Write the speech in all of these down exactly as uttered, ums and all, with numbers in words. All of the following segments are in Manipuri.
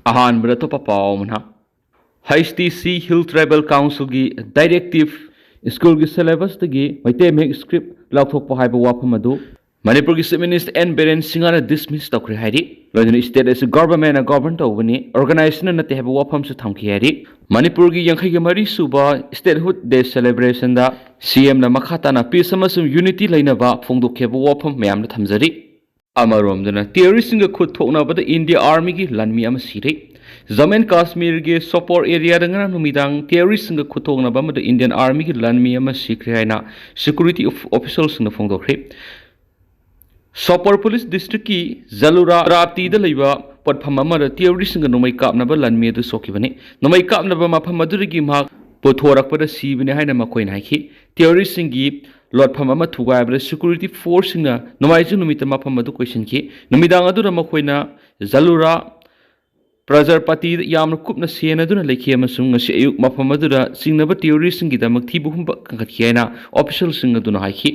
ꯑꯍꯥꯟꯕꯗ ꯑꯇꯣꯞꯄ ꯄꯥꯎ ꯑꯃꯅ, H T C Hill Tribal Councilꯒꯤ directive, ꯁ꯭ꯀꯨꯜꯒꯤ syllabusꯇꯒꯤ ꯃꯩꯇꯩ ꯃꯌꯦꯛ script ꯂꯧꯊꯣꯛꯄ ꯍꯥꯏꯕ ꯋꯥꯐꯝ ꯑꯗꯨ ꯃꯅꯤꯄꯨꯔꯒꯤ Chief Minister ꯑꯦꯟ ꯕꯤꯔꯦꯟ ꯁꯤꯡꯍꯅ dismiss ꯇꯧꯈ꯭ꯔꯦ ꯍꯥꯏꯔꯤ꯫ ꯂꯣꯏꯅꯅ state ꯑꯁꯤ governmentꯅ govern ꯇꯧꯕꯅꯤ, organizationꯅ ꯅꯠꯇꯦ ꯍꯥꯏꯕ ꯋꯥꯐꯝꯁꯨ ꯊꯝꯈꯤ ꯍꯥꯏꯔꯤ꯫ ꯃꯅꯤꯄꯨꯔꯒꯤ ꯌꯥꯡꯈꯩꯒ ꯃꯔꯤ ꯁꯨꯕ Statehood Day celebrationꯗ ꯁꯤ ꯑꯦꯝꯅ ꯃꯈꯥ ꯇꯥꯅ peace ꯑꯃꯁꯨꯡ unity ꯂꯩꯅꯕ ꯐꯣꯡꯗꯣꯛꯈꯤꯕ ꯋꯥꯐꯝ ꯃꯌꯥꯝꯅ ꯊꯝꯖꯔꯤ꯫ ꯑꯃꯔꯣꯝꯗꯅ terroristꯁꯤꯡꯒ ꯈꯨꯠ ꯊꯣꯛꯅꯕꯗ India Armyꯒꯤ ꯂꯥꯟꯃꯤ ꯑꯃ ꯁꯤꯔꯦ꯫ ꯖꯝꯃꯨ ꯑꯦꯟ ꯀꯥꯁꯃꯤꯔꯒꯤ ꯁꯣꯄꯣꯔ areaꯗ ꯉꯔꯥꯡ ꯅꯨꯃꯤꯗꯥꯡ terroristꯁꯤꯡꯒ ꯈꯨꯠ ꯊꯣꯛꯅꯕ ꯑꯃꯗ Indian Armyꯒꯤ ꯂꯥꯟꯃꯤ ꯑꯃ ꯁꯤꯈ꯭ꯔꯦ ꯍꯥꯏꯅ security of-, officialꯁꯤꯡꯅ ꯐꯣꯡꯗꯣꯛꯈ꯭ꯔꯦ꯫ ꯁꯣꯄꯣꯔ police districtꯀꯤ ꯖꯂꯨꯔꯥ ꯔꯥꯇꯤꯗ ꯂꯩꯕ ꯄꯣꯠꯐꯝ ꯑꯃꯗ terroristꯁꯤꯡꯒ ꯅꯣꯡꯃꯩ ꯀꯥꯞꯅꯕ ꯂꯥꯟꯃꯤ ꯑꯗꯨ ꯁꯣꯛꯈꯤꯕꯅꯤ꯫ ꯅꯣꯡꯃꯩ ꯀꯥꯞꯅꯕ ꯃꯐꯝ ꯑꯗꯨꯗꯒꯤ ꯃꯍꯥꯛ ꯄꯨꯊꯣꯔꯛꯄꯗ ꯁꯤꯕꯅꯤ ꯍꯥꯏꯅ ꯃꯈꯣꯏꯅ ꯍꯥꯏꯈꯤ꯫ Terroristꯁꯤꯡꯒꯤ ꯂꯣꯠꯐꯝ ꯑꯃ ꯊꯨꯒꯥꯏꯕꯗ security forceꯁꯤꯡꯅ ꯅꯣꯡꯃꯥꯏꯖꯤꯡ ꯅꯨꯃꯤꯠꯇ ꯃꯐꯝ ꯑꯗꯨ ꯀꯣꯏꯁꯤꯟꯈꯤ꯫ ꯅꯨꯃꯤꯗꯥꯡ ꯑꯗꯨꯗ ꯃꯈꯣꯏꯅ ꯖꯂꯨꯔꯥ ꯄ꯭ꯔꯖꯔꯄꯇꯤꯗ ꯌꯥꯝꯅ ꯀꯨꯞꯅ ꯁꯦꯟꯅꯗꯨꯅ ꯂꯩꯈꯤ ꯑꯃꯁꯨꯡ ꯉꯁꯤ ꯑꯌꯨꯛ ꯃꯐꯝ ꯑꯗꯨꯗ ꯆꯤꯡꯅꯕ terroristꯁꯤꯡꯒꯤꯗꯃꯛ ꯊꯤꯕ ꯍꯨꯝꯕ ꯀꯟꯈꯠꯈꯤ ꯍꯥꯏꯅ officialꯁꯤꯡ ꯑꯗꯨꯅ ꯍꯥꯏꯈꯤ꯫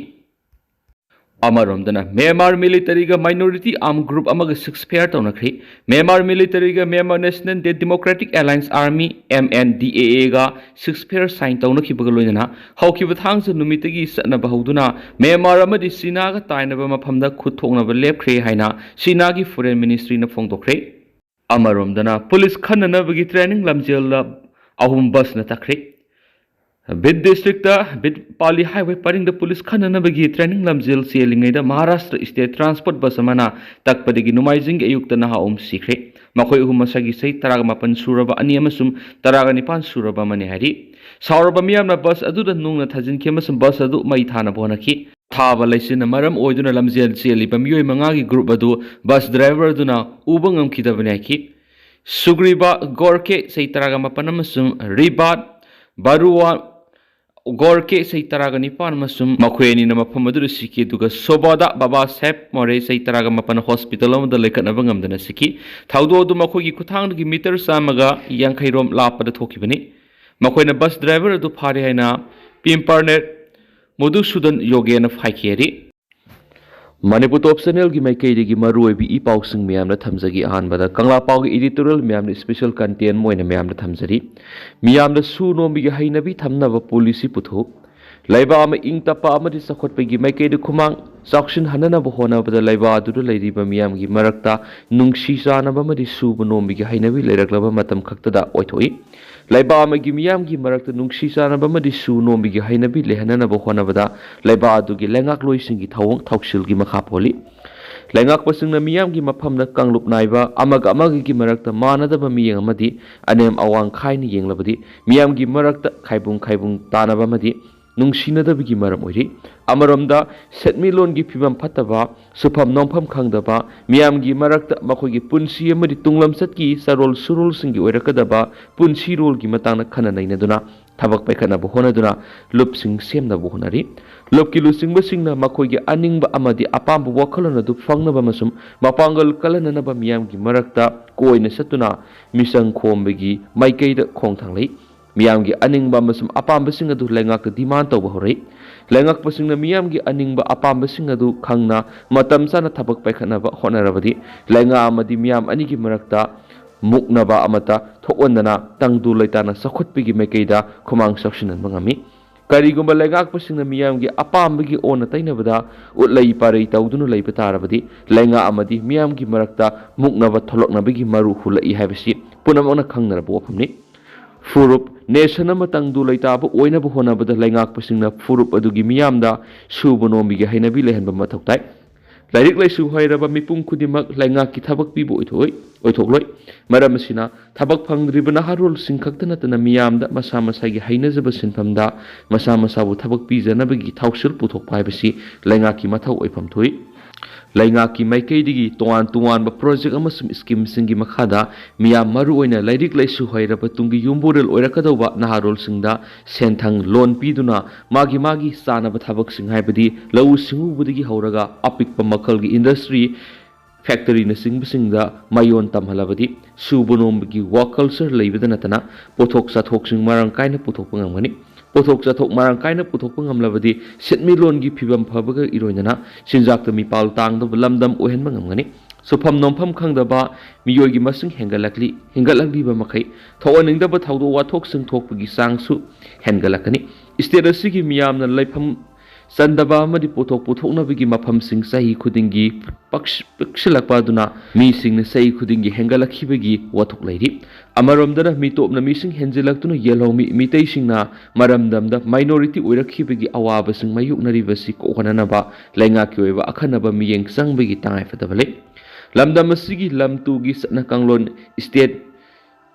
ꯑꯃꯔꯣꯝꯗꯅ ꯃ꯭ꯌꯥꯟꯃꯥꯔ militaryꯒ minority armed group ꯑꯃꯒ ceasefire ꯇꯧꯅꯈ꯭ꯔꯤ꯫ ꯃ꯭ꯌꯥꯟꯃꯥꯔ militaryꯒ Myanmar National Democratic Alliance Army, M N D A Aꯒ ceasefire sign ꯇꯧꯅꯈꯤꯕꯒ ꯂꯣꯏꯅꯅ ꯍꯧꯈꯤꯕ ꯊꯥꯡꯖ ꯅꯨꯃꯤꯠꯇꯒꯤ ꯆꯠꯅꯕ ꯍꯧꯗꯨꯅ ꯃ꯭ꯌꯥꯟꯃꯥꯔ ꯑꯃꯗꯤ ꯆꯤꯅꯥꯒ ꯇꯥꯏꯅꯕ ꯃꯐꯝꯗ ꯈꯨꯠ ꯊꯣꯛꯅꯕ ꯂꯦꯞꯈ꯭ꯔꯦ ꯍꯥꯏꯅ ꯆꯤꯅꯥꯒꯤ Foreign Ministryꯅ ꯐꯣꯡꯗꯣꯛꯈ꯭ꯔꯦ꯫ ꯑꯃꯔꯣꯝꯗꯅ police ꯈꯟꯅꯅꯕꯒꯤ training ꯂꯝꯖꯦꯜꯗ ꯑꯍꯨꯝ busꯅ ꯇꯛꯈ꯭ꯔꯦ꯫ ꯕꯤꯗ districtꯇ ꯕꯤꯗ ꯄꯥꯂꯤ highway ꯄꯔꯤꯡꯗ police ꯈꯟꯅꯅꯕꯒꯤ training ꯂꯝꯖꯦꯜ ꯆꯦꯜꯂꯤꯉꯩꯗ Maharashtra State Transport bus ꯑꯃꯅ ꯇꯛꯄꯗꯒꯤ ꯅꯣꯡꯃꯥꯏꯖꯤꯡꯒꯤ ꯑꯌꯨꯛꯇ ꯅꯍꯥ ꯑꯍꯨꯝ ꯁꯤꯈ꯭ꯔꯦ꯫ ꯃꯈꯣꯏ ꯑꯍꯨꯝ ꯑꯁꯤꯒꯤ ꯆꯍꯤ ꯇꯔꯥꯃꯥꯄꯟ ꯁꯨꯔꯕ ꯑꯅꯤ ꯑꯃꯁꯨꯡ ꯇꯔꯥꯅꯤꯄꯥꯟ ꯁꯨꯔꯕ ꯑꯃꯅꯤ ꯍꯥꯏꯔꯤ꯫ ꯁꯥꯎꯔꯕ ꯃꯤꯌꯥꯝꯅ bus ꯑꯗꯨꯗ ꯅꯨꯡꯅ ꯊꯥꯖꯤꯟꯈꯤ ꯑꯃꯁꯨꯡ bus ꯑꯗꯨ ꯃꯩ ꯊꯥꯅꯕ ꯍꯣꯠꯅꯈꯤ꯫ ꯊꯥꯕ ꯂꯩꯆꯤꯟꯅ ꯃꯔꯝ ꯑꯣꯏꯗꯨꯅ ꯂꯝꯖꯦꯜ ꯆꯦꯜꯂꯤꯕ ꯃꯤꯑꯣꯏ ꯃꯉꯥꯒꯤ group ꯑꯗꯨ bus driver ꯑꯗꯨꯅ ꯎꯕ ꯉꯝꯈꯤꯗꯕꯅꯤ ꯍꯥꯏꯈꯤ꯫ ꯁꯨꯒ꯭ꯔꯤꯕ ꯒꯣꯔꯀꯦ ꯆꯍꯤ ꯇꯔꯥꯒ ꯃꯥꯄꯟ ꯑꯃꯁꯨꯡ ꯔꯤꯕꯥꯠ ꯕꯥꯔꯨꯋꯥ ꯒꯣꯔꯀꯦ ꯆꯍꯤ ꯇꯔꯥꯒ ꯅꯤꯄꯥꯟ ꯑꯃꯁꯨꯡ ꯃꯈꯣꯏ ꯑꯅꯤꯅ ꯃꯐꯝ ꯑꯗꯨꯗ ꯁꯤꯈꯤ, ꯑꯗꯨꯒ ꯁꯣꯕꯥꯗ ꯕꯥꯕꯥ ꯁꯥꯍꯦꯕ ꯃꯣꯔꯦ ꯆꯍꯤ ꯇꯔꯥꯒ ꯃꯥꯄꯟ hospital ꯑꯃꯗ ꯂꯩꯈꯠꯅꯕ ꯉꯝꯗꯅ ꯁꯤꯈꯤ꯫ ꯊꯧꯗꯣꯛ ꯑꯗꯨ ꯃꯈꯣꯏꯒꯤ ꯈꯨꯊꯥꯡꯗꯒꯤ meter ꯆꯥꯝꯃꯒ ꯌꯥꯡꯈꯩ ꯔꯣꯝ ꯂꯥꯞꯄꯗ ꯊꯣꯛꯈꯤꯕꯅꯤ꯫ ꯃꯈꯣꯏꯅ bus driver ꯑꯗꯨ ꯐꯥꯔꯦ ꯍꯥꯏꯅ ꯄꯤꯝꯄꯔꯅꯦꯠ ꯃꯙꯨꯁꯨꯗꯟ ꯌꯣꯒꯦꯅ ꯍꯥꯏꯈꯤ ꯍꯥꯏꯔꯤ꯫ ꯃꯅꯤꯄꯨꯔ ꯇꯣꯞ ꯆꯦꯅꯦꯜꯒꯤ ꯃꯥꯏꯀꯩꯗꯒꯤ ꯃꯔꯨꯑꯣꯏꯕ ꯏ ꯄꯥꯎꯁꯤꯡ ꯃꯌꯥꯝꯗ ꯊꯝꯖꯒꯦ꯫ ꯑꯍꯥꯟꯕꯗ ꯀꯪꯂꯥ ꯄꯥꯎꯒꯤ editorial ꯃꯌꯥꯝꯗ special content ꯑꯃ ꯑꯣꯏꯅ ꯃꯌꯥꯝꯗ ꯊꯝꯖꯔꯤ꯫ ꯃꯤꯌꯥꯝꯗ ꯁꯨ ꯅꯣꯝꯕꯒꯤ ꯍꯩꯅꯕꯤ ꯊꯝꯅꯕ policy ꯄꯨꯊꯣꯛ꯫ ꯂꯩꯕꯥꯛ ꯑꯃ ꯏꯪ ꯇꯞꯄ ꯑꯃꯗꯤ ꯆꯥꯎꯈꯠꯄꯒꯤ ꯃꯥꯏꯀꯩꯗ ꯈꯨꯃꯥꯡ ꯆꯥꯎꯁꯤꯟꯍꯟꯅꯅꯕ ꯍꯣꯠꯅꯕꯗ ꯂꯩꯕꯥꯛ ꯑꯗꯨꯗ ꯂꯩꯔꯤꯕ ꯃꯤꯌꯥꯝꯒꯤ ꯃꯔꯛꯇ ꯅꯨꯡꯁꯤ ꯆꯥꯟꯅꯕ ꯑꯃꯗꯤ ꯁꯨꯕ ꯅꯣꯝꯕꯒꯤ ꯍꯩꯅꯕꯤ ꯂꯩꯔꯛꯂꯕ ꯃꯇꯝ ꯈꯛꯇꯗ ꯑꯣꯏꯊꯣꯛꯏ꯫ ꯂꯩꯕꯥꯛ ꯑꯃꯒꯤ ꯃꯤꯌꯥꯝꯒꯤ ꯃꯔꯛꯇ ꯅꯨꯡꯁꯤ ꯆꯥꯟꯅꯕ ꯑꯃꯗꯤ ꯁꯨ ꯅꯣꯝꯕꯒꯤ ꯍꯩꯅꯕꯤ ꯂꯩꯍꯟꯅꯅꯕ ꯍꯣꯠꯅꯕꯗ ꯂꯩꯕꯥꯛ ꯑꯗꯨꯒꯤ ꯂꯩꯉꯥꯛꯂꯣꯏꯁꯤꯡꯒꯤ ꯊꯧꯑꯣꯡ ꯊꯧꯁꯤꯜꯒꯤ ꯃꯈꯥ ꯄꯣꯜꯂꯤ꯫ ꯂꯩꯉꯥꯛꯄꯁꯤꯡꯅ ꯃꯤꯌꯥꯝꯒꯤ ꯃꯐꯝꯗ ꯀꯥꯡꯂꯨꯞ ꯅꯥꯏꯕ, ꯑꯃꯒ ꯑꯃꯒꯒꯤ ꯃꯔꯛꯇ ꯃꯥꯟꯅꯗꯕ ꯃꯤꯠꯌꯦꯡ ꯑꯃꯗꯤ ꯑꯅꯦꯝ ꯑꯋꯥꯡ ꯈꯥꯏꯅ ꯌꯦꯡꯂꯕꯗꯤ ꯃꯤꯌꯥꯝꯒꯤ ꯃꯔꯛꯇ ꯈꯥꯏꯕꯨꯡ ꯈꯥꯏꯕꯨꯡ ꯇꯥꯅꯕ ꯑꯃꯗꯤ ꯅꯨꯡꯁꯤꯅꯗꯕꯒꯤ ꯃꯔꯝ ꯑꯣꯏꯔꯤ꯫ ꯑꯃꯔꯣꯝꯗ ꯁꯦꯟꯃꯤꯠꯂꯣꯟꯒꯤ ꯐꯤꯕꯝ ꯐꯠꯇꯕ, ꯁꯨꯐꯝ ꯅꯣꯝꯐꯝ ꯈꯪꯗꯕ, ꯃꯤꯌꯥꯝꯒꯤ ꯃꯔꯛꯇ ꯃꯈꯣꯏꯒꯤ ꯄꯨꯟꯁꯤ ꯑꯃꯗꯤ ꯇꯨꯡꯂꯝꯆꯠꯀꯤ ꯆꯔꯣꯜ ꯁꯨꯔꯣꯜꯁꯤꯡꯒꯤ ꯑꯣꯏꯔꯛꯀꯗꯕ ꯄꯨꯟꯁꯤꯔꯣꯜꯒꯤ ꯃꯇꯥꯡꯗ ꯈꯟꯅ ꯅꯩꯅꯗꯨꯅ ꯊꯕꯛ ꯄꯥꯏꯈꯠꯅꯕ ꯍꯣꯠꯅꯗꯨꯅ ꯂꯨꯞꯁꯤꯡ ꯁꯦꯝꯅꯕ ꯍꯣꯠꯅꯔꯤ꯫ ꯂꯨꯞꯀꯤ ꯂꯨꯆꯤꯡꯕꯁꯤꯡꯅ ꯃꯈꯣꯏꯒꯤ ꯑꯅꯤꯡꯕ ꯑꯃꯗꯤ ꯑꯄꯥꯝꯕ ꯋꯥꯈꯜꯂꯣꯟ ꯑꯗꯨ ꯐꯪꯅꯕ ꯑꯃꯁꯨꯡ ꯃꯄꯥꯡꯒꯜ ꯀꯜꯍꯟꯅꯅꯕ ꯃꯤꯌꯥꯝꯒꯤ ꯃꯔꯛꯇ ꯀꯣꯏꯅ ꯆꯠꯇꯨꯅ ꯃꯤꯆꯪ ꯈꯣꯝꯕꯒꯤ ꯃꯥꯏꯀꯩꯗ ꯈꯣꯡꯊꯥꯡ ꯂꯩ꯫ ꯃꯤꯌꯥꯝꯒꯤ ꯑꯅꯤꯡꯕ ꯑꯃꯁꯨꯡ ꯑꯄꯥꯝꯕꯁꯤꯡ ꯑꯗꯨ ꯂꯩꯉꯥꯛꯇ demand ꯇꯧꯕ ꯍꯧꯔꯛꯏ꯫ ꯂꯩꯉꯥꯛꯄꯁꯤꯡꯅ ꯃꯤꯌꯥꯝꯒꯤ ꯑꯅꯤꯡꯕ ꯑꯄꯥꯝꯕꯁꯤꯡ ꯑꯗꯨ ꯈꯪꯅ ꯃꯇꯝ ꯆꯥꯅ ꯊꯕꯛ ꯄꯥꯏꯈꯠꯅꯕ ꯍꯣꯠꯅꯔꯕꯗꯤ ꯂꯩꯉꯥꯛ ꯑꯃꯗꯤ ꯃꯤꯌꯥꯝ ꯑꯅꯤꯒꯤ ꯃꯔꯛꯇ ꯃꯨꯛꯅꯕ ꯑꯃꯠꯇ ꯊꯣꯛꯍꯟꯗꯅ ꯇꯪꯗꯨ ꯂꯩꯇꯥꯅ ꯆꯥꯎꯈꯠꯄꯒꯤ ꯃꯥꯏꯀꯩꯗ ꯈꯨꯃꯥꯡ ꯆꯥꯎꯁꯤꯟꯍꯟꯕ ꯉꯝꯃꯤ꯫ ꯀꯔꯤꯒꯨꯝꯕ ꯂꯩꯉꯥꯛꯄꯁꯤꯡꯅ ꯃꯤꯌꯥꯝꯒꯤ ꯑꯄꯥꯝꯕꯒꯤ ꯑꯣꯟꯅ ꯇꯩꯅꯕꯗ ꯎꯠꯂꯩ ꯄꯥꯔꯩ ꯇꯧꯗꯨꯅ ꯂꯩꯕ ꯇꯥꯔꯕꯗꯤ ꯂꯩꯉꯥꯛ ꯑꯃꯗꯤ ꯃꯤꯌꯥꯝꯒꯤ ꯃꯔꯛꯇ ꯃꯨꯛꯅꯕ ꯊꯣꯛꯂꯛꯅꯕꯒꯤ ꯃꯔꯨ ꯍꯨꯜꯂꯛꯏ ꯍꯥꯏꯕꯁꯤ ꯄꯨꯝꯅꯃꯛꯅ ꯈꯪꯅꯔꯕ ꯋꯥꯐꯝꯅꯤ꯫ ꯐꯨꯔꯨꯞ, nation ꯑꯃ ꯇꯪꯗꯨ ꯂꯩꯇꯥꯕ ꯑꯣꯏꯅꯕ ꯍꯣꯠꯅꯕꯗ ꯂꯩꯉꯥꯛꯄꯁꯤꯡꯅ ꯐꯨꯔꯨꯞ ꯑꯗꯨꯒꯤ ꯃꯤꯌꯥꯝꯗ ꯁꯨꯕ ꯅꯣꯝꯕꯒꯤ ꯍꯩꯅꯕꯤ ꯂꯩꯍꯟꯕ ꯃꯊꯧ ꯇꯥꯏ꯫ ꯂꯥꯏꯔꯤꯛ ꯂꯥꯏꯁꯨ ꯍꯩꯔꯕ ꯃꯤꯄꯨꯝ ꯈꯨꯗꯤꯡꯃꯛ ꯂꯩꯉꯥꯛꯀꯤ ꯊꯕꯛ ꯄꯤꯕ ꯑꯣꯏꯊꯣꯛꯂꯣꯏ, ꯑꯣꯏꯊꯣꯛꯂꯣꯏ꯫ ꯃꯔꯝ ꯑꯁꯤꯅ ꯊꯕꯛ ꯐꯪꯗ꯭ꯔꯤꯕ ꯅꯍꯥꯔꯣꯜꯁꯤꯡ ꯈꯛꯇ ꯅꯠꯇꯅ ꯃꯤꯌꯥꯝꯗ ꯃꯁꯥ ꯃꯁꯥꯒꯤ ꯍꯩꯅꯖꯕ ꯁꯤꯟꯐꯝꯗ ꯃꯁꯥ ꯃꯁꯥꯕꯨ ꯊꯕꯛ ꯄꯤꯖꯅꯕꯒꯤ ꯊꯧꯁꯤꯜ ꯄꯨꯊꯣꯛꯄ ꯍꯥꯏꯕꯁꯤ ꯂꯩꯉꯥꯛꯀꯤ ꯃꯊꯧ ꯑꯣꯏꯐꯝ ꯊꯣꯛꯏ꯫ ꯂꯩꯉꯥꯛꯀꯤ ꯃꯥꯏꯀꯩꯗꯒꯤ ꯇꯣꯉꯥꯟ ꯇꯣꯉꯥꯟꯕ project ꯑꯃꯁꯨꯡ schemeꯁꯤꯡꯒꯤ ꯃꯈꯥꯗ ꯃꯤꯌꯥꯝ, ꯃꯔꯨꯑꯣꯏꯅ ꯂꯥꯏꯔꯤꯛ ꯂꯥꯏꯁꯨ ꯍꯩꯔꯕ ꯇꯨꯡꯒꯤ ꯌꯨꯝꯕꯨꯔꯦꯜ ꯑꯣꯏꯔꯛꯀꯗꯧꯕ ꯅꯍꯥꯔꯣꯜꯁꯤꯡꯗ ꯁꯦꯟꯊꯪ loan ꯄꯤꯗꯨꯅ ꯃꯥꯒꯤ ꯃꯥꯒꯤ ꯆꯥꯅꯕ ꯊꯕꯛꯁꯤꯡ, ꯍꯥꯏꯕꯗꯤ ꯂꯧꯎ ꯁꯤꯡꯎꯕꯗꯒꯤ ꯍꯧꯔꯒ ꯑꯄꯤꯛꯄ ꯃꯈꯜꯒꯤ industry, factoryꯅꯆꯤꯡꯕꯁꯤꯡꯗ ꯃꯌꯣꯟ ꯇꯝꯍꯜꯂꯕꯗꯤ ꯁꯨꯕ ꯅꯣꯝꯕꯒꯤ work culture ꯂꯩꯕꯗ ꯅꯠꯇꯅ ꯄꯣꯠꯊꯣꯛ ꯆꯥꯊꯣꯛꯁꯤꯡ ꯃꯔꯥꯡ ꯀꯥꯏꯅ ꯄꯨꯊꯣꯛꯄ ꯉꯝꯒꯅꯤ꯫ ꯄꯣꯠꯊꯣꯛ ꯆꯥꯊꯣꯛ ꯃꯔꯥꯡ ꯀꯥꯏꯅ ꯄꯨꯊꯣꯛꯄ ꯉꯝꯂꯕꯗꯤ ꯁꯦꯟꯃꯤꯠꯂꯣꯟꯒꯤ ꯐꯤꯕꯝ ꯐꯕꯒ ꯏꯔꯣꯏꯅꯅ ꯆꯤꯟꯖꯥꯛꯇ ꯃꯤꯄꯥꯜ ꯇꯥꯡꯗꯕ ꯂꯝꯗꯝ ꯑꯣꯏꯍꯟꯕ ꯉꯝꯒꯅꯤ꯫ ꯁꯨꯐꯝ ꯅꯣꯝꯐꯝ ꯈꯪꯗꯕ ꯃꯤꯑꯣꯏꯒꯤ ꯃꯁꯤꯡ ꯍꯦꯟꯒꯠꯂꯛꯂꯤ ꯍꯦꯟꯒꯠꯂꯛꯂꯤꯕ ꯃꯈꯩ ꯊꯣꯛꯍꯟꯅꯤꯡꯗꯕ ꯊꯧꯗꯣꯛ ꯋꯥꯊꯣꯛꯁꯤꯡ ꯊꯣꯛꯄꯒꯤ ꯆꯥꯡꯁꯨ ꯍꯦꯟꯒꯠꯂꯛꯀꯅꯤ꯫ ꯁ꯭ꯇꯦꯠ ꯑꯁꯤꯒꯤ ꯃꯤꯌꯥꯝꯅ ꯂꯩꯐꯝ ꯆꯟꯗꯕ ꯑꯃꯗꯤ ꯄꯣꯠꯊꯣꯛ ꯄꯨꯊꯣꯛꯅꯕꯒꯤ ꯃꯐꯝꯁꯤꯡ ꯆꯍꯤ ꯈꯨꯗꯤꯡꯒꯤ ꯄꯛꯁ- ꯄꯤꯛꯁꯤꯜꯂꯛꯄ ꯑꯗꯨꯅ ꯃꯤꯁꯤꯡꯅ ꯆꯍꯤ ꯈꯨꯗꯤꯡꯒꯤ ꯍꯦꯟꯒꯠꯂꯛꯈꯤꯕꯒꯤ ꯋꯥꯊꯣꯛ ꯂꯩꯔꯤ꯫ ꯑꯃꯔꯣꯝꯗꯅ ꯃꯤꯇꯣꯞꯅ ꯃꯤꯁꯤꯡ ꯍꯦꯟꯖꯤꯜꯂꯛꯇꯨꯅ ꯌꯦꯜꯍꯧꯃꯤ ꯃꯤꯇꯩꯁꯤꯡꯅ ꯃꯔꯝꯗꯝꯗ ꯃꯥꯏꯅꯣꯔꯤꯇꯤ ꯑꯣꯏꯔꯛꯈꯤꯕꯒꯤ ꯑꯋꯥꯕꯁꯤꯡ ꯃꯥꯌꯣꯛꯅꯔꯤꯕꯁꯤ ꯀꯣꯛꯍꯟꯅꯅꯕ ꯂꯩꯉꯥꯛꯀꯤ ꯑꯣꯏꯕ ꯑꯈꯟꯅꯕ ꯃꯤꯠꯌꯦꯡ ꯆꯪꯕꯒꯤ ꯇꯉꯥꯏꯐꯗꯕ ꯂꯩ꯫ ꯂꯝꯗꯝ ꯑꯁꯤꯒꯤ ꯂꯝ ꯇꯨꯒꯤ ꯆꯠꯅ ꯀꯥꯡꯂꯣꯟ state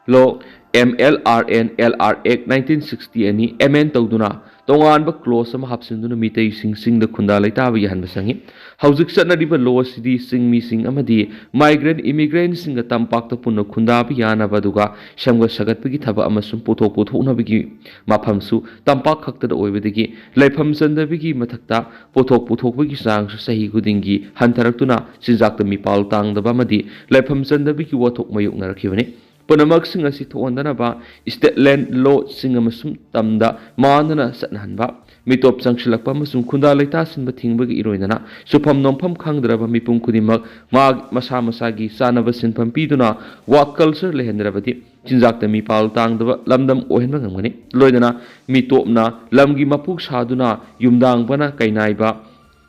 law M L R and L R act nineteen sixty ꯑꯅꯤ ꯑꯦꯃꯦꯟ ꯇꯧꯗꯨꯅ ꯇꯣꯉꯥꯟꯕ ꯀ꯭ꯂꯣꯁ ꯑꯃ ꯍꯥꯞꯆꯤꯟꯗꯨꯅ ꯃꯤꯇꯩꯁꯤꯡ ꯆꯤꯡꯗ ꯈꯨꯟꯗꯥ ꯂꯩꯇꯥꯕ ꯌꯥꯍꯟꯕ ꯆꯪꯉꯤ꯫ ꯍꯧꯖꯤꯛ ꯆꯠꯅꯔꯤꯕ ꯂꯣ ꯑꯁꯤꯗꯤ ꯆꯤꯡꯃꯤꯁꯤꯡ ꯑꯃꯗꯤ ꯃꯥꯏꯒ꯭ꯔꯦꯟ ꯏꯃꯤꯒ꯭ꯔꯦꯟꯁꯤꯡꯒ ꯇꯝꯄꯥꯛꯇ ꯄꯨꯟꯅ ꯈꯨꯟꯗꯥꯕ ꯌꯥꯅꯕ ꯑꯗꯨꯒ ꯁꯦꯝꯒꯠ ꯁꯥꯒꯠꯄꯒꯤ ꯊꯕꯛ ꯑꯃꯁꯨꯡ ꯄꯨꯊꯣꯛ ꯄꯨꯊꯣꯛꯅꯕꯒꯤ ꯃꯐꯝꯁꯨ ꯇꯝꯄꯥꯛ ꯈꯛꯇꯗ ꯑꯣꯏꯕꯗꯒꯤ ꯂꯩꯐꯝ ꯆꯟꯗꯕꯒꯤ ꯃꯊꯛꯇ ꯄꯣꯠꯊꯣꯛ ꯄꯨꯊꯣꯛꯄꯒꯤ ꯆꯥꯡꯁꯨ ꯆꯍꯤ ꯈꯨꯗꯤꯡꯒꯤ ꯍꯟꯊꯔꯛꯇꯨꯅ ꯆꯤꯟꯖꯥꯛꯇ ꯃꯤꯄꯥꯜ ꯇꯥꯡꯗꯕ ꯑꯃꯗꯤ ꯂꯩꯐꯝ ꯆꯟꯗꯕꯒꯤ ꯋꯥꯊꯣꯛ ꯃꯥꯌꯣꯛꯅꯔꯛꯈꯤꯕꯅꯤ꯫ ꯄꯨꯝꯅꯃꯛꯁꯤꯡ ꯑꯁꯤ ꯊꯣꯛꯍꯟꯗꯅꯕ ꯁ꯭ꯇꯦꯠ ꯂꯦꯟ ꯂꯣꯁꯤꯡ ꯑꯃꯁꯨꯡ ꯇꯝꯗ ꯃꯥꯟꯅꯅ ꯆꯠꯅꯍꯟꯕ, ꯃꯤꯇꯣꯞ ꯆꯪꯁꯤꯜꯂꯛꯄ ꯑꯃꯁꯨꯡ ꯈꯨꯟꯗꯥ ꯂꯩꯇꯥꯁꯤꯟꯕ ꯊꯤꯡꯕꯒ ꯏꯔꯣꯏꯅꯅ ꯁꯨꯐꯝ ꯅꯣꯝꯐꯝ ꯈꯪꯗ꯭ꯔꯕ ꯃꯤꯄꯨꯝ ꯈꯨꯗꯤꯡꯃꯛ ꯃꯥꯒꯤ ꯃꯁꯥ ꯃꯁꯥꯒꯤ ꯆꯥꯅꯕ ꯁꯤꯟꯐꯝ ꯄꯤꯗꯨꯅ ꯋꯥꯛ ꯀꯜꯆꯔ ꯂꯩꯍꯟꯗ꯭ꯔꯕꯗꯤ ꯆꯤꯟꯖꯥꯛꯇ ꯃꯤꯄꯥꯜ ꯇꯥꯡꯗꯕ ꯂꯝꯗꯝ ꯑꯣꯏꯍꯟꯕ ꯉꯝꯒꯅꯤ꯫ ꯂꯣꯏꯅꯅ ꯃꯤꯇꯣꯞꯅ ꯂꯝꯒꯤ ꯃꯄꯨ ꯁꯥꯗꯨꯅ ꯌꯨꯝꯗꯥꯡꯕꯅ ꯀꯩꯅꯥꯏꯕ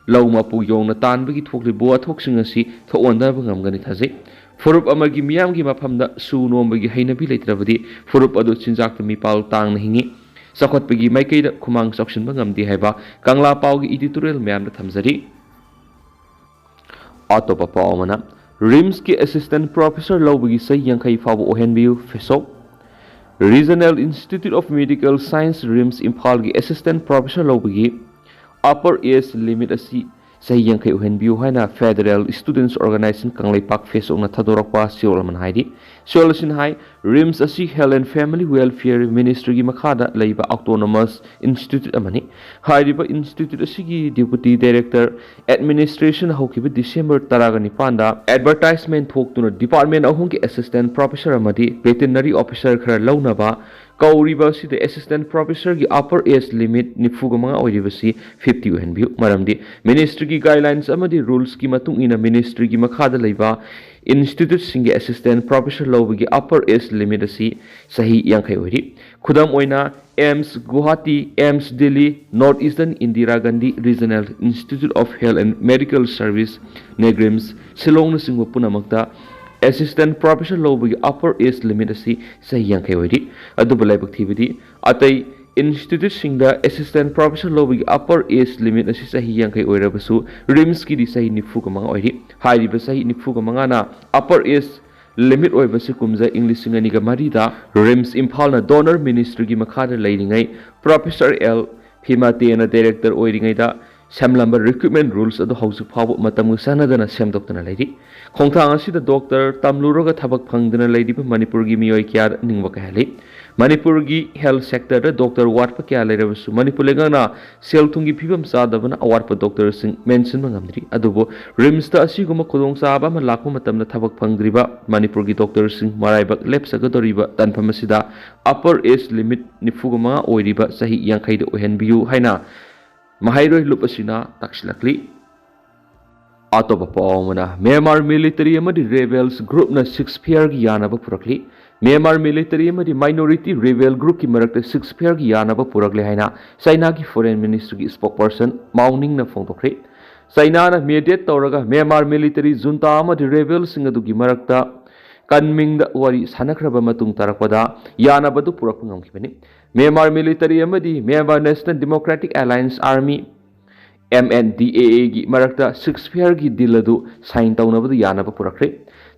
ꯂꯧ ꯃꯄꯨ ꯌꯧꯅ ꯇꯥꯟꯕꯒꯤ ꯊꯣꯛꯂꯤꯕ ꯋꯥꯊꯣꯛꯁꯤꯡ ꯑꯁꯤ ꯊꯣꯛꯍꯟꯗꯕ ꯉꯝꯒꯅꯤ ꯊꯥꯖꯩ꯫ ꯐꯨꯔꯨꯞ ꯑꯃꯒꯤ ꯃꯤꯌꯥꯝꯒꯤ ꯃꯐꯝꯗ ꯁꯨ ꯅꯣꯝꯕꯒꯤ ꯍꯩꯅꯕꯤ ꯂꯩꯇ꯭ꯔꯕꯗꯤ ꯐꯨꯔꯨꯞ ꯑꯗꯨ ꯆꯤꯟꯖꯥꯛꯇ ꯃꯤꯄꯥꯜ ꯇꯥꯡꯅ ꯍꯤꯡꯉꯤ꯫ ꯆꯥꯎꯈꯠꯄꯒꯤ ꯃꯥꯏꯀꯩꯗ ꯈꯨꯃꯥꯡ ꯆꯥꯎꯁꯤꯟꯕ ꯉꯝꯗꯦ ꯍꯥꯏꯕ ꯀꯪꯂꯥ ꯄꯥꯎꯒꯤ ꯏꯗꯤꯇꯣꯔꯤꯌꯦꯜ ꯃꯌꯥꯝꯗ ꯊꯝꯖꯔꯤ꯫ ꯑꯇꯣꯞꯄ ꯄꯥꯎ ꯑꯃꯅ, ꯔꯤꯝꯁꯀꯤ ꯑꯦꯁꯤꯁꯇꯦꯟ ꯄ꯭ꯔꯣꯐꯦꯁꯔ ꯂꯧꯕꯒꯤ ꯆꯍꯤ ꯌꯥꯡꯈꯩ ꯐꯥꯎꯕ ꯑꯣꯏꯍꯟꯕꯤꯌꯨ ꯐꯦꯁꯣꯛ꯫ Regional Institute of Medical Science, RIMS ꯏꯝꯐꯥꯜꯒꯤ ꯑꯦꯁꯤꯁꯇꯦꯟ ꯄ꯭ꯔꯣꯐꯦꯁꯔ ꯂꯧꯕꯒꯤ ꯑꯄꯔ ꯑꯦꯖ ꯂꯤꯃꯤꯠ ꯑꯁꯤ ꯆꯍꯤ ꯌꯥꯡꯈꯩ ꯑꯣꯏꯍꯟꯕꯤꯌꯨ ꯍꯥꯏꯅ ꯐꯦꯗꯔꯦꯜ ꯏꯁꯇꯨꯗꯦꯟꯠꯁ ꯑꯣꯔꯒꯅꯥꯏꯖꯦꯁꯟ ꯀꯪꯂꯩꯄꯥꯛ ꯐꯦꯁꯣꯛꯅ ꯊꯥꯗꯣꯔꯛꯄ ꯆꯦꯔꯣꯜ ꯑꯃꯅ ꯍꯥꯏꯔꯤ꯫ ꯁꯤꯑꯣꯜ ꯑꯁꯤꯅ ꯍꯥꯏ, ꯔꯤꯝꯁ ꯑꯁꯤ Health and Family Welfare Ministryꯒꯤ ꯃꯈꯥꯗ ꯂꯩꯕ autonomous institute ꯑꯃꯅꯤ꯫ ꯍꯥꯏꯔꯤꯕ institute ꯑꯁꯤꯒꯤ Deputy Director Administration ꯍꯧꯈꯤꯕ December ꯇꯔꯥꯒ ꯅꯤꯄꯥꯟꯗ advertisement ꯊꯣꯛꯇꯨꯅ department ꯑꯍꯨꯝꯒꯤ assistant professor ꯑꯃꯗꯤ veterinary officer ꯈꯔ ꯂꯧꯅꯕ ꯀꯧꯔꯤꯕ ꯑꯁꯤꯗ assistant professorꯒꯤ upper age limit ꯅꯤꯐꯨꯒ ꯃꯉꯥ ꯑꯣꯏꯔꯤꯕꯁꯤ fifty ꯑꯣꯏꯍꯟꯕꯤꯌꯨ꯫ ꯃꯔꯝꯗꯤ ministryꯒꯤ guidelines ꯑꯃꯗꯤ rulesꯀꯤ ꯃꯇꯨꯡ ꯏꯟꯅ ministryꯒꯤ ꯃꯈꯥꯗ ꯂꯩꯕ instituteꯁꯤꯡꯒꯤ assistant professor ꯂꯧꯕꯒꯤ upper age limit ꯑꯁꯤ ꯆꯍꯤ ꯌꯥꯡꯈꯩ ꯑꯣꯏꯔꯤ꯫ ꯈꯨꯗꯝ ꯑꯣꯏꯅ, AIIMS Guwahati, AIIMS Delhi, North Eastern Indira Gandhi Regional Institute of Health and Medical Service, NEHGRIHMS, ꯁꯤꯂꯣꯡꯅꯆꯤꯡꯕ ꯄꯨꯝꯅꯃꯛꯇ assistant professor ꯂꯧꯕꯒꯤ upper age limit ꯑꯁꯤ ꯆꯍꯤ ꯌꯥꯡꯈꯩ ꯑꯣꯏꯔꯤ꯫ ꯑꯗꯨꯕꯨ ꯂꯥꯏꯕꯛ ꯊꯤꯕꯗꯤ, ꯑꯇꯩ instituteꯁꯤꯡꯗ assistant professor ꯂꯧꯕꯒꯤ upper age limit ꯑꯁꯤ ꯆꯍꯤ ꯌꯥꯡꯈꯩ ꯑꯣꯏꯔꯕꯁꯨ, RIMSꯀꯤꯗꯤ ꯆꯍꯤ ꯅꯤꯐꯨꯒ ꯃꯉꯥ ꯑꯣꯏꯔꯤ꯫ ꯍꯥꯏꯔꯤꯕ ꯆꯍꯤ ꯅꯤꯐꯨꯒ ꯃꯉꯥꯅ upper age limit ꯑꯣꯏꯕꯁꯤ ꯀꯨꯝꯖꯥ ꯏꯪ ꯂꯤꯁꯤꯡ ꯑꯅꯤꯒ ꯃꯔꯤꯗ RIMS ꯏꯝꯐꯥꯜꯅ Donor Ministryꯒꯤ ꯃꯈꯥꯗ ꯂꯩꯔꯤꯉꯩ Professor ꯑꯦꯜ ꯐꯤꯃꯥꯇꯦꯅ director ꯑꯣꯏꯔꯤꯉꯩꯗ ꯁꯦꯝꯂꯝꯕ recruitment rules ꯑꯗꯨ ꯍꯧꯖꯤꯛ ꯐꯥꯎꯕ ꯃꯇꯝꯒ ꯆꯥꯟꯅꯗꯅ ꯁꯦꯝꯗꯣꯛꯇꯅ ꯂꯩꯔꯤ꯫ ꯈꯣꯡꯊꯥꯡ ꯑꯁꯤꯗ doctor ꯇꯝꯂꯨꯔꯒ ꯊꯕꯛ ꯐꯪꯗꯅ ꯂꯩꯔꯤꯕ ꯃꯅꯤꯄꯨꯔꯒꯤ ꯃꯤꯑꯣꯏ ꯀꯌꯥꯗ ꯅꯤꯡꯕ ꯀꯥꯏꯍꯜꯂꯤ꯫ ꯃꯅꯤꯄꯨꯔꯒꯤ health sectorꯗ doctor ꯋꯥꯠꯄ ꯀꯌꯥ ꯂꯩꯔꯕꯁꯨ, ꯃꯅꯤꯄꯨꯔ ꯂꯩꯉꯥꯛꯅ ꯁꯦꯜ ꯊꯨꯝꯒꯤ ꯐꯤꯕꯝ ꯆꯥꯗꯕꯅ ꯑꯋꯥꯠꯄ doctorꯁꯤꯡ ꯃꯦꯟꯁꯤꯟꯕ ꯉꯝꯗ꯭ꯔꯤ꯫ ꯑꯗꯨꯕꯨ RIMSꯇ ꯑꯁꯤꯒꯨꯝꯕ ꯈꯨꯗꯣꯡꯆꯥꯕ ꯑꯃ ꯂꯥꯛꯄ ꯃꯇꯝꯗ ꯊꯕꯛ ꯐꯪꯗ꯭ꯔꯤꯕ ꯃꯅꯤꯄꯨꯔꯒꯤ doctorꯁꯤꯡ ꯃꯔꯥꯏꯕꯛ ꯂꯦꯞꯆꯒꯗꯧꯔꯤꯕ ꯇꯥꯟꯐꯝ ꯑꯁꯤꯗ upper age limit ꯅꯤꯐꯨꯒ ꯃꯉꯥ ꯑꯣꯏꯔꯤꯕ ꯆꯍꯤ ꯌꯥꯡꯈꯩꯗ ꯑꯣꯏꯍꯟꯕꯤꯌꯨ ꯍꯥꯏꯅ ꯃꯍꯩꯔꯣꯏ ꯂꯨꯞ ꯑꯁꯤꯅ ꯇꯥꯛꯁꯤꯜꯂꯛꯂꯤ꯫ ꯑꯇꯣꯞꯄ ꯄꯥꯎ ꯑꯃꯅ, ꯃ꯭ꯌꯥꯟꯃꯥꯔ military ꯑꯃꯗꯤ rebels groupꯅ ceasefireꯒꯤ ꯌꯥꯅꯕ ꯄꯨꯔꯛꯂꯤ꯫ ꯃ꯭ꯌꯥꯟꯃꯥꯔ military ꯑꯃꯗꯤ minority rebel groupꯀꯤ ꯃꯔꯛꯇ ceasefireꯒꯤ ꯌꯥꯅꯕ ꯄꯨꯔꯛꯂꯦ ꯍꯥꯏꯅ ꯆꯥꯏꯅꯥꯒꯤ foreign ministryꯒꯤ spokesperson ꯃꯥꯎ ꯅꯤꯡꯅ ꯐꯣꯡꯗꯣꯛꯈ꯭ꯔꯦ꯫ ꯆꯥꯏꯅꯥꯅ mediate ꯇꯧꯔꯒ ꯃ꯭ꯌꯥꯟꯃꯥꯔ military junta ꯑꯃꯗꯤ rebelꯁꯤꯡ ꯑꯗꯨꯒꯤ ꯃꯔꯛꯇ ꯀꯟꯃꯤꯡꯗ ꯋꯥꯔꯤ ꯁꯥꯟꯅꯈ꯭ꯔꯕ ꯃꯇꯨꯡ ꯇꯥꯔꯛꯄꯗ ꯌꯥꯅꯕꯗꯨ ꯄꯨꯔꯛꯄ ꯉꯝꯈꯤꯕꯅꯤ꯫ ꯃ꯭ꯌꯥꯟꯃꯥꯔ military ꯑꯃꯗꯤ Myanmar National Democratic Alliance Army, MNDAAꯒꯤ ꯃꯔꯛꯇ ceasefireꯒꯤ deal ꯑꯗꯨ sign ꯇꯧꯅꯕꯗ ꯌꯥꯅꯕ ꯄꯨꯔꯛꯈ꯭ꯔꯦ꯫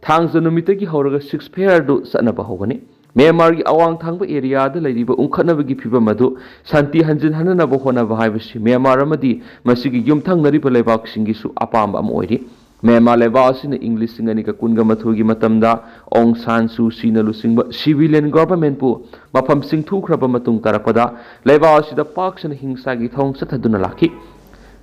ꯊꯥꯡꯖ ꯅꯨꯃꯤꯠꯇꯒꯤ ꯍꯧꯔꯒ ceasefireꯗꯨ ꯆꯠꯅꯕ ꯍꯧꯒꯅꯤ꯫ ꯃ꯭ꯌꯥꯟꯃꯥꯔꯒꯤ ꯑꯋꯥꯡ ꯊꯪꯕ areaꯗ ꯂꯩꯔꯤꯕ ꯎꯪꯈꯠꯅꯕꯒꯤ ꯐꯤꯚꯝ ꯑꯗꯨ ꯁꯥꯟꯇꯤ ꯍꯟꯖꯤꯟꯍꯟꯅꯕ ꯍꯣꯠꯅꯕ ꯍꯥꯏꯕꯁꯤ ꯃ꯭ꯌꯥꯟꯃꯥꯔ ꯑꯃꯗꯤ ꯃꯁꯤꯒꯤ ꯌꯨꯝꯊꯪꯅꯔꯤꯕ ꯂꯩꯕꯥꯛꯁꯤꯡꯒꯤꯁꯨ ꯑꯄꯥꯝꯕ ꯑꯃ ꯑꯣꯏꯔꯤ꯫ ꯃ꯭ꯌꯥꯟꯃꯥꯔ ꯂꯩꯕꯥꯛ ꯑꯁꯤꯅ ꯏꯪ ꯂꯤꯁꯤꯡ ꯑꯅꯤꯒ ꯀꯨꯟꯒ ꯃꯥꯊꯣꯏꯒꯤ ꯃꯇꯝꯗ ꯑꯣꯡ ꯁꯥꯟ ꯁꯨ ꯆꯤꯅ ꯂꯨꯆꯤꯡꯕ civilian governmentꯄꯨ ꯃꯐꯝ ꯁꯤꯡꯊꯨꯈ꯭ꯔꯕ ꯃꯇꯨꯡ ꯇꯥꯔꯛꯄꯗ, ꯂꯩꯕꯥꯛ ꯑꯁꯤꯗ ꯄꯥꯛ ꯁꯟꯅ ꯍꯤꯡꯁꯥꯒꯤ ꯊꯧꯑꯣꯡ ꯆꯠꯊꯗꯨꯅ ꯂꯥꯛꯈꯤ꯫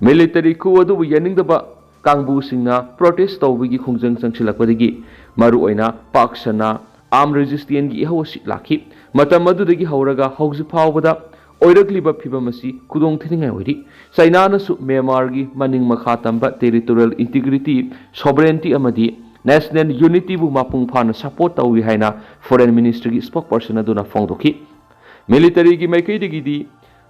Military coup ꯑꯗꯨꯕꯨ ꯌꯥꯅꯤꯡꯗꯕ ꯀꯥꯡꯕꯨꯁꯤꯡꯅ protest ꯇꯧꯕꯒꯤ ꯈꯣꯡꯖꯪ ꯆꯪꯁꯤꯜꯂꯛꯄꯗꯒꯤ, ꯃꯔꯨꯑꯣꯏꯅ ꯄꯥꯛ ꯁꯟꯅ armed resistance ꯒꯤ ꯏꯍꯧ ꯑꯁꯤ ꯂꯥꯛꯈꯤ꯫ ꯃꯇꯝ ꯑꯗꯨꯗꯒꯤ ꯍꯧꯔꯒ ꯍꯧꯖꯤꯛ ꯐꯥꯎꯕꯗ ꯑꯣꯏꯔꯛꯂꯤꯕ ꯐꯤꯚꯝ ꯑꯁꯤ ꯈꯨꯗꯣꯡ ꯊꯤꯅꯤꯡꯉꯥꯏ ꯑꯣꯏꯔꯤ꯫ ꯆꯩꯅꯥꯅꯁꯨ ꯃ꯭ꯌꯥꯟꯃꯥꯔꯒꯤ ꯃꯅꯤꯡ ꯃꯈꯥ ꯇꯝꯕ territorial integrity, sovereignty ꯑꯃꯗꯤ national unityꯕꯨ ꯃꯄꯨꯡ ꯐꯥꯅ support ꯇꯧꯏ ꯍꯥꯏꯅ Foreign Ministryꯒꯤ spokesperson ꯑꯗꯨꯅ ꯐꯣꯡꯗꯣꯛꯈꯤ꯫ Militaryꯒꯤ ꯃꯥꯏꯀꯩꯗꯒꯤꯗꯤ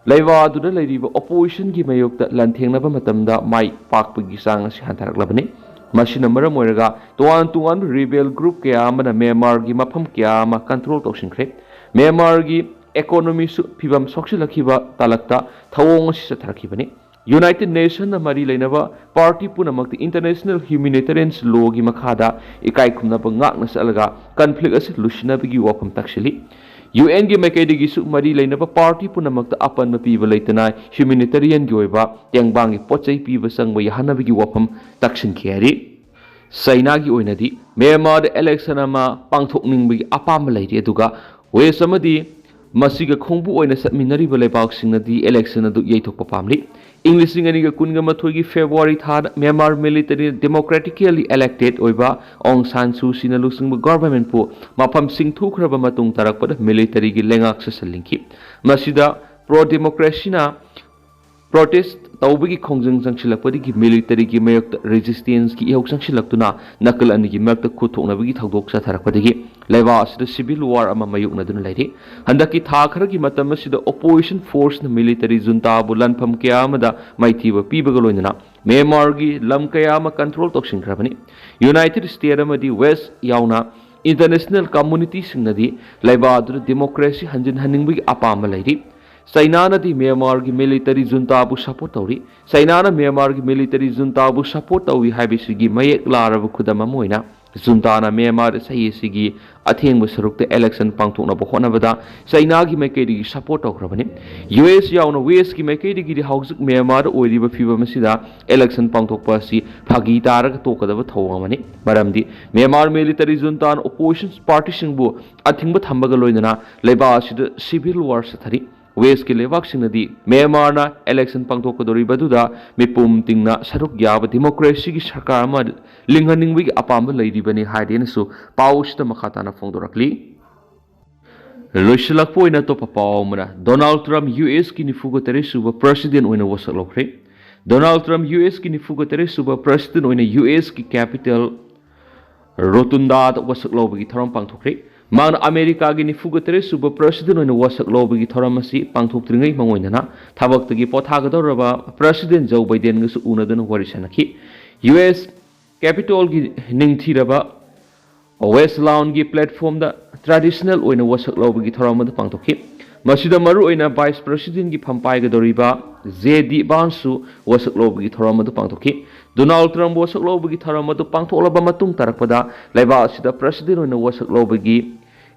ꯂꯩꯕꯥꯛ ꯑꯗꯨꯗ ꯂꯩꯔꯤꯕ oppositionꯒꯤ ꯃꯥꯌꯣꯛꯇ ꯂꯥꯟꯊꯦꯡꯅꯕ ꯃꯇꯝꯗ ꯃꯥꯏ ꯄꯥꯛꯄꯒꯤ ꯆꯥꯡ ꯑꯁꯤ ꯍꯟꯊꯔꯛꯂꯕꯅꯤ꯫ ꯃꯁꯤꯅ ꯃꯔꯝ ꯑꯣꯏꯔꯒ ꯇꯣꯉꯥꯟ ꯇꯣꯉꯥꯟꯕ rebel group ꯀꯌꯥ ꯑꯃꯅ ꯃ꯭ꯌꯥꯟꯃꯥꯔꯒꯤ ꯃꯐꯝ ꯀꯌꯥ ꯑꯃ control ꯇꯧꯁꯤꯟꯈ꯭ꯔꯦ꯫ ꯃ꯭ꯌꯥꯟꯃꯥꯔꯒꯤ economyꯁꯨ ꯐꯤꯚꯝ ꯁꯣꯛꯆꯤꯜꯂꯛꯈꯤꯕ ꯇꯥꯂꯛꯇ ꯊꯧꯑꯣꯡ ꯑꯁꯤ ꯆꯠꯊꯔꯛꯈꯤꯕꯅꯤ꯫ United Nationꯅ ꯃꯔꯤ ꯂꯩꯅꯕ party ꯄꯨꯝꯅꯃꯛꯇ international humanitarian lawꯒꯤ ꯃꯈꯥꯗ ꯏꯀꯥꯏ ꯈꯨꯝꯅꯕ ꯉꯥꯛꯅ ꯆꯠꯂꯒ conflict ꯑꯁꯤ ꯂꯣꯏꯁꯤꯟꯅꯕꯒꯤ ꯋꯥꯐꯝ ꯇꯥꯛꯁꯤꯜꯂꯤ꯫ UNꯒꯤ ꯃꯥꯏꯀꯩꯗꯒꯤꯁꯨ ꯃꯔꯤ ꯂꯩꯅꯕ party ꯄꯨꯝꯅꯃꯛꯇ ꯑꯄꯟꯕ ꯄꯤꯕ ꯂꯩꯇꯅ humanitarianꯒꯤ ꯑꯣꯏꯕ ꯇꯦꯡꯕꯥꯡꯒꯤ ꯄꯣꯠ ꯆꯩ ꯄꯤꯕ ꯆꯪꯕ ꯌꯥꯍꯟꯅꯕꯒꯤ ꯋꯥꯐꯝ ꯇꯥꯛꯁꯤꯟꯈꯤ ꯍꯥꯏꯔꯤ꯫ ꯆꯩꯅꯥꯒꯤ ꯑꯣꯏꯅꯗꯤ ꯃ꯭ꯌꯥꯟꯃꯥꯔꯗ election ꯑꯃ ꯄꯥꯡꯊꯣꯛꯅꯤꯡꯕꯒꯤ ꯑꯄꯥꯝꯕ ꯂꯩꯔꯤ, ꯑꯗꯨꯒ West ꯑꯃꯗꯤ ꯃꯁꯤꯒ ꯈꯣꯡꯕꯨ ꯑꯣꯏꯅ ꯆꯠꯃꯤꯟꯅꯔꯤꯕ ꯂꯩꯕꯥꯛꯁꯤꯡꯅꯗꯤ election ꯑꯗꯨ ꯌꯩꯊꯣꯛꯄ ꯄꯥꯝꯂꯤ꯫ ꯏꯪ ꯂꯤꯁꯤꯡ ꯑꯅꯤꯒ ꯀꯨꯟꯒ ꯃꯥꯊꯣꯏꯒꯤ February ꯊꯥꯗ ꯃ꯭ꯌꯥꯟꯃꯥꯔ military democratically elected ꯑꯣꯏꯕ ꯑꯣꯡ ꯁꯥꯟ ꯁꯨ ꯆꯤꯅ ꯂꯨꯆꯤꯡꯕ governmentꯄꯨ ꯃꯐꯝ ꯁꯤꯡꯊꯨꯈ꯭ꯔꯕ ꯃꯇꯨꯡ ꯇꯥꯔꯛꯄꯗ militaryꯒꯤ ꯂꯩꯉꯥꯛ ꯆꯠꯁꯤꯟꯂꯤꯡꯈꯤ꯫ ꯃꯁꯤꯗ pro democracyꯅ protest ꯇꯧꯕꯒꯤ ꯈꯣꯡꯖꯪ ꯆꯪꯁꯤꯜꯂꯛꯄꯗꯒꯤ militaryꯒꯤ ꯃꯥꯌꯣꯛꯇ resistanceꯀꯤ ꯏꯍꯧ ꯆꯪꯁꯤꯜꯂꯛꯇꯨꯅ ꯅꯥꯀꯜ ꯑꯅꯤꯒꯤ ꯃꯔꯛꯇ ꯈꯨꯠ ꯊꯣꯛꯅꯕꯒꯤ ꯊꯧꯗꯣꯛ ꯆꯠꯊꯔꯛꯄꯗꯒꯤ ꯂꯩꯕꯥꯛ ꯑꯁꯤꯗ civil war ꯑꯃ ꯃꯥꯌꯣꯛꯅꯗꯨꯅ ꯂꯩꯔꯤ꯫ ꯍꯟꯗꯛꯀꯤ ꯊꯥ ꯈꯔꯒꯤ ꯃꯇꯝ ꯑꯁꯤꯗ opposition forceꯅ military juntaꯕꯨ ꯂꯥꯟꯐꯝ ꯀꯌꯥ ꯑꯃꯗ ꯃꯥꯏꯊꯤꯕ ꯄꯤꯕꯒ ꯂꯣꯏꯅꯅ ꯃ꯭ꯌꯥꯟꯃꯥꯔꯒꯤ ꯂꯝ ꯀꯌꯥ ꯑꯃ control ꯇꯧꯁꯤꯟꯈ꯭ꯔꯕꯅꯤ꯫ United States ꯑꯃꯗꯤ West ꯌꯥꯎꯅ international communityꯁꯤꯡꯅꯗꯤ ꯂꯩꯕꯥꯛ ꯑꯗꯨꯗ democracy ꯍꯟꯖꯤꯟꯍꯟꯅꯤꯡꯕꯒꯤ ꯑꯄꯥꯝꯕ ꯂꯩꯔꯤ꯫ ꯆꯩꯅꯥꯅꯗꯤ ꯃ꯭ꯌꯥꯟꯃꯥꯔꯒꯤ military juntaꯕꯨ support ꯇꯧꯔꯤ꯫ ꯆꯩꯅꯥꯅ ꯃ꯭ꯌꯥꯟꯃꯥꯔꯒꯤ military juntaꯕꯨ support ꯇꯧꯏ ꯍꯥꯏꯕꯁꯤꯒꯤ ꯃꯌꯦꯛ ꯂꯥꯔꯕ ꯈꯨꯗꯝ ꯑꯃ ꯑꯣꯏꯅ ꯖꯨꯟꯇꯥꯅ ꯃ꯭ꯌꯥꯟꯃꯥꯔꯗ ꯆꯍꯤ ꯑꯁꯤꯒꯤ ꯑꯊꯦꯡꯕ ꯁꯔꯨꯛꯇ election ꯄꯥꯡꯊꯣꯛꯅꯕ ꯍꯣꯠꯅꯕꯗ ꯆꯩꯅꯥꯒꯤ ꯃꯥꯏꯀꯩꯗꯒꯤ support ꯇꯧꯈ꯭ꯔꯕꯅꯤ꯫ ꯌꯨ ꯑꯦꯁ ꯌꯥꯎꯅ Westꯀꯤ ꯃꯥꯏꯀꯩꯗꯒꯤꯗꯤ ꯍꯧꯖꯤꯛ ꯃ꯭ꯌꯥꯟꯃꯥꯔꯗ ꯑꯣꯏꯔꯤꯕ ꯐꯤꯕꯝ ꯑꯁꯤꯗ election ꯄꯥꯡꯊꯣꯛꯄ ꯑꯁꯤ ꯐꯥꯒꯤ ꯇꯥꯔꯒ ꯇꯣꯛꯀꯗꯕ ꯊꯧꯑꯣꯡ ꯑꯃꯅꯤ꯫ ꯃꯔꯝꯗꯤ ꯃ꯭ꯌꯥꯟꯃꯥꯔ military ꯖꯨꯟꯇꯥꯅ opposition partyꯁꯤꯡꯕꯨ ꯑꯊꯤꯡꯕ ꯊꯝꯕꯒ ꯂꯣꯏꯅꯅ ꯂꯩꯕꯥꯛ ꯑꯁꯤꯗ civil war ꯆꯠꯊꯔꯤ꯫ Westꯀꯤ ꯂꯩꯕꯥꯛꯁꯤꯡꯅꯗꯤ ꯃ꯭ꯌꯥꯟꯃꯥꯔꯅ election ꯄꯥꯡꯊꯣꯛꯀꯗꯧꯔꯤꯕ ꯑꯗꯨꯗ ꯃꯤꯄꯨꯝ ꯇꯤꯡꯅ ꯁꯔꯨꯛ ꯌꯥꯕ democracyꯒꯤ ꯁꯔꯀꯥꯔ ꯑꯃ ꯂꯤꯡꯍꯟꯅꯤꯡꯕꯒꯤ ꯑꯄꯥꯝꯕ ꯂꯩꯔꯤꯕꯅꯤ ꯍꯥꯏꯗꯦꯅꯁꯨ ꯄꯥꯎ ꯑꯁꯤꯗ ꯃꯈꯥ ꯇꯥꯅ ꯐꯣꯡꯗꯣꯔꯛꯂꯤ꯫ ꯂꯣꯏꯁꯤꯜꯂꯛꯄ ꯑꯣꯏꯅ ꯑꯇꯣꯞꯄ ꯄꯥꯎ ꯑꯃꯅ, ꯗꯣꯅꯥꯜꯗ ꯇ꯭ꯔꯝꯞ ꯌꯨ ꯑꯦꯁꯀꯤ ꯅꯤꯐꯨꯒ ꯇꯔꯦꯠ ꯁꯨꯕ president ꯑꯣꯏꯅ ꯋꯥꯁꯛ ꯂꯧꯈ꯭ꯔꯦ꯫ ꯗꯣꯅꯥꯜꯗ ꯇ꯭ꯔꯝꯞ ꯌꯨ ꯑꯦꯁꯀꯤ ꯅꯤꯐꯨꯒ ꯇꯔꯦꯠ ꯁꯨꯕ president ꯑꯣꯏꯅ ꯌꯨ ꯑꯦꯁꯀꯤ capital Rotundaꯗ ꯋꯥꯁꯛ ꯂꯧꯕꯒꯤ ꯊꯧꯔꯝ ꯄꯥꯡꯊꯣꯛꯈ꯭ꯔꯦ꯫ ꯃꯍꯥꯛꯅ ꯑꯃꯦꯔꯤꯀꯥꯒꯤ ꯅꯤꯐꯨꯒ ꯇꯔꯦꯠ ꯁꯨꯕ president ꯑꯣꯏꯅ ꯋꯥꯁꯛ ꯂꯧꯕꯒꯤ ꯊꯧꯔꯝ ꯑꯁꯤ ꯄꯥꯡꯊꯣꯛꯇ꯭ꯔꯤꯉꯩ ꯃꯉꯣꯏꯗꯅ ꯊꯕꯛꯇꯒꯤ ꯄꯣꯊꯥꯒꯗꯧꯔꯕ president ꯖꯣ ꯕꯥꯏꯗꯦꯟꯒꯁꯨ ꯎꯅꯗꯨꯅ ꯋꯥꯔꯤ ꯁꯥꯟꯅꯈꯤ꯫ ꯌꯨ ꯑꯦꯁ Capitolꯒꯤ ꯅꯤꯡꯊꯤꯔꯕ West Lawnꯒꯤ platformꯗ traditional ꯑꯣꯏꯅ ꯋꯥꯁꯛ ꯂꯧꯕꯒꯤ ꯊꯧꯔꯝ ꯑꯗꯨ ꯄꯥꯡꯊꯣꯛꯈꯤ꯫ ꯃꯁꯤꯗ ꯃꯔꯨꯑꯣꯏꯅ vice presidentꯀꯤ ꯐꯝ ꯄꯥꯏꯒꯗꯧꯔꯤꯕ ꯖꯦ ꯗꯤ ꯚꯥꯟꯁꯁꯨ ꯋꯥꯁꯛ ꯂꯧꯕꯒꯤ ꯊꯧꯔꯝ ꯑꯗꯨ ꯄꯥꯡꯊꯣꯛꯈꯤ꯫ ꯗꯣꯅꯥꯜꯗ ꯇ꯭ꯔꯝꯞ ꯋꯥꯁꯛ ꯂꯧꯕꯒꯤ ꯊꯧꯔꯝ ꯑꯗꯨ ꯄꯥꯡꯊꯣꯛꯂꯕ ꯃꯇꯨꯡ ꯇꯥꯔꯛꯄꯗ ꯂꯩꯕꯥꯛ ꯑꯁꯤꯗ president ꯑꯣꯏꯅ ꯋꯥꯁꯛ ꯂꯧꯕꯒꯤ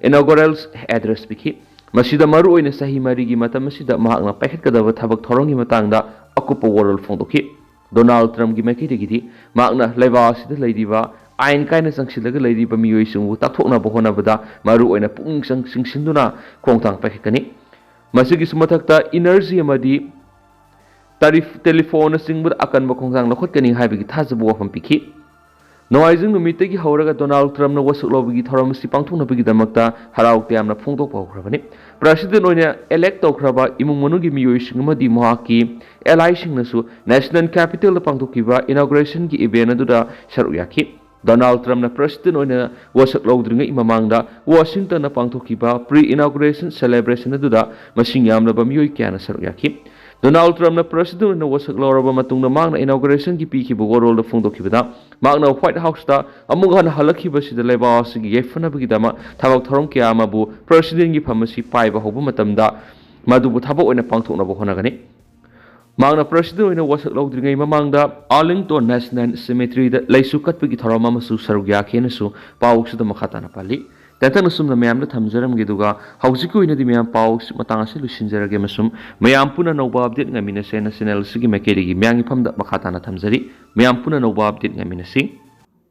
inaugural address ꯄꯤꯈꯤ꯫ ꯃꯁꯤꯗ ꯃꯔꯨꯑꯣꯏꯅ ꯆꯍꯤ ꯃꯔꯤꯒꯤ ꯃꯇꯝ ꯑꯁꯤꯗ ꯃꯍꯥꯛꯅ ꯄꯥꯏꯈꯠꯀꯗꯕ ꯊꯕꯛ ꯊꯧꯔꯝꯒꯤ ꯃꯇꯥꯡꯗ ꯑꯀꯨꯞꯄ ꯋꯥꯔꯣꯜ ꯐꯣꯡꯗꯣꯛꯈꯤ꯫ ꯗꯣꯅꯥꯜꯗ ꯇ꯭ꯔꯝꯞꯀꯤ ꯃꯥꯏꯀꯩꯗꯒꯤꯗꯤ ꯃꯍꯥꯛꯅ ꯂꯩꯕꯥꯛ ꯑꯁꯤꯗ ꯂꯩꯔꯤꯕ ꯑꯥꯏꯟ ꯀꯥꯏꯅ ꯆꯪꯁꯤꯜꯂꯒ ꯂꯩꯔꯤꯕ ꯃꯤꯑꯣꯏꯁꯤꯡꯕꯨ ꯇꯥꯛꯊꯣꯛꯅꯕ ꯍꯣꯠꯅꯕꯗ ꯃꯔꯨꯑꯣꯏꯅ ꯄꯨꯛꯅꯤꯡ ꯆꯪ-, ꯆꯤꯡꯁꯤꯟꯗꯨꯅ ꯈꯣꯡꯊꯥꯡ ꯄꯥꯏꯈꯠꯀꯅꯤ꯫ ꯃꯁꯤꯒꯤꯁꯨ ꯃꯊꯛꯇ energy ꯑꯃꯗꯤ ꯇꯔꯤꯐ, telephone ꯅꯆꯤꯡꯕꯗ ꯑꯀꯟꯕ ꯈꯣꯡꯊꯥꯡ ꯂꯧꯈꯠꯀꯅꯤ ꯍꯥꯏꯕꯒꯤ ꯊꯥꯖꯕ ꯋꯥꯐꯝ ꯄꯤꯈꯤ꯫ ꯅꯣꯡꯃꯥꯏꯖꯤꯡ ꯅꯨꯃꯤꯠꯇꯒꯤ ꯍꯧꯔꯒ ꯗꯣꯅꯥꯜꯗ ꯇ꯭ꯔꯝꯞꯅ ꯋꯥꯁꯛ ꯂꯧꯕꯒꯤ ꯊꯧꯔꯝ ꯑꯁꯤ ꯄꯥꯡꯊꯣꯛꯅꯕꯒꯤꯗꯃꯛꯇ ꯍꯔꯥꯎ ꯇꯌꯥꯝꯅ ꯐꯣꯡꯗꯣꯛꯄ ꯍꯧꯈ꯭ꯔꯕꯅꯤ꯫ President ꯑꯣꯏꯅ elect ꯇꯧꯈ꯭ꯔꯕ ꯏꯃꯨꯡ ꯃꯅꯨꯡꯒꯤ ꯃꯤꯑꯣꯏꯁꯤꯡ ꯑꯃꯗꯤ ꯃꯍꯥꯛꯀꯤ allyꯁꯤꯡꯅꯁꯨ National Capitalꯗ ꯄꯥꯡꯊꯣꯛꯈꯤꯕ inaugurationꯒꯤ event ꯑꯗꯨꯗ ꯁꯔꯨꯛ ꯌꯥꯈꯤ꯫ ꯗꯣꯅꯥꯜꯗ ꯇ꯭ꯔꯝꯞꯅ president ꯑꯣꯏꯅ ꯋꯥꯁꯛ ꯂꯧꯗ꯭ꯔꯤꯉꯩ ꯃꯃꯥꯡꯗ ꯋꯥꯁꯤꯡꯇꯟꯗ ꯄꯥꯡꯊꯣꯛꯈꯤꯕ pre-inauguration celebration ꯑꯗꯨꯗ ꯃꯁꯤꯡ ꯌꯥꯝꯂꯕ ꯃꯤꯑꯣꯏ ꯀꯌꯥꯅ ꯁꯔꯨꯛ ꯌꯥꯈꯤ꯫ ꯗꯣꯅꯥꯜꯗ ꯇ꯭ꯔꯝꯞꯅ president ꯑꯣꯏꯅ ꯋꯥꯁꯛ ꯂꯧꯔꯕ ꯃꯇꯨꯡꯗ ꯃꯍꯥꯛꯅ inaugurationꯒꯤ ꯄꯤꯈꯤꯕ ꯋꯥꯔꯣꯜꯗ ꯐꯣꯡꯗꯣꯛꯈꯤꯕꯗ, ꯃꯍꯥꯛꯅ White Houseꯇ ꯑꯃꯨꯛ ꯍꯟꯅ ꯍꯜꯂꯛꯈꯤꯕꯁꯤꯗ ꯂꯩꯕꯥꯛ ꯑꯁꯤꯒꯤ ꯌꯥꯏꯐꯅꯕꯒꯤꯗꯃꯛ ꯊꯕꯛ ꯊꯧꯔꯝ ꯀꯌꯥ ꯑꯃꯕꯨ presidentꯒꯤ ꯐꯝ ꯑꯁꯤ ꯄꯥꯏꯕ ꯍꯧꯕ ꯃꯇꯝꯗ ꯃꯗꯨꯕꯨ ꯊꯕꯛ ꯑꯣꯏꯅ ꯄꯥꯡꯊꯣꯛꯅꯕ ꯍꯣꯠꯅꯒꯅꯤ꯫ ꯃꯍꯥꯛꯅ ꯄ꯭ꯔꯦꯁꯇ ꯑꯣꯏꯅ ꯋꯥꯁꯛ ꯂꯧꯗ꯭ꯔꯤꯉꯩ ꯃꯃꯥꯡꯗ ꯑꯥꯔꯂꯤꯡꯇꯣꯟ ꯅꯦꯁꯅꯦꯜ ꯁꯤꯃꯤꯇ꯭ꯔꯤꯗ ꯂꯩꯁꯨ ꯀꯠꯄꯒꯤ ꯊꯧꯔꯝ ꯑꯃꯁꯨ ꯁꯔꯨꯛ ꯌꯥꯈꯤ ꯍꯥꯏꯅꯁꯨ ꯄꯥꯎ ꯑꯁꯤꯗ ꯃꯈꯥ ꯇꯥꯅ ꯄꯜꯂꯤ꯫ ꯇꯦꯟꯇꯛꯅ ꯁꯨꯝꯅ ꯃꯌꯥꯝꯗ ꯊꯝꯖꯔꯝꯒꯦ, ꯑꯗꯨꯒ ꯍꯧꯖꯤꯛꯀꯤ ꯑꯣꯏꯅꯗꯤ ꯃꯌꯥꯝ ꯄꯥꯎ ꯃꯇꯥꯡ ꯑꯁꯤ ꯂꯣꯏꯁꯤꯟꯖꯔꯒꯦ ꯑꯃꯁꯨꯡ ꯃꯌꯥꯝ ꯄꯨꯟꯅ ꯑꯅꯧꯕ ꯑꯞꯗꯦꯠ ꯉꯥꯏꯃꯤꯟꯅꯁꯦꯅ ꯆꯦꯅꯦꯜ ꯑꯁꯤꯒꯤ ꯃꯥꯏꯀꯩꯗꯒꯤ ꯃꯌꯥꯝꯒꯤ ꯐꯝꯗ ꯃꯈꯥ ꯇꯥꯅ ꯊꯝꯖꯔꯤ꯫ ꯃꯌꯥꯝ ꯄꯨꯟꯅ ꯑꯅꯧꯕ ꯑꯞꯗꯦꯠ ꯉꯥꯏꯃꯤꯟꯅꯁꯤ꯫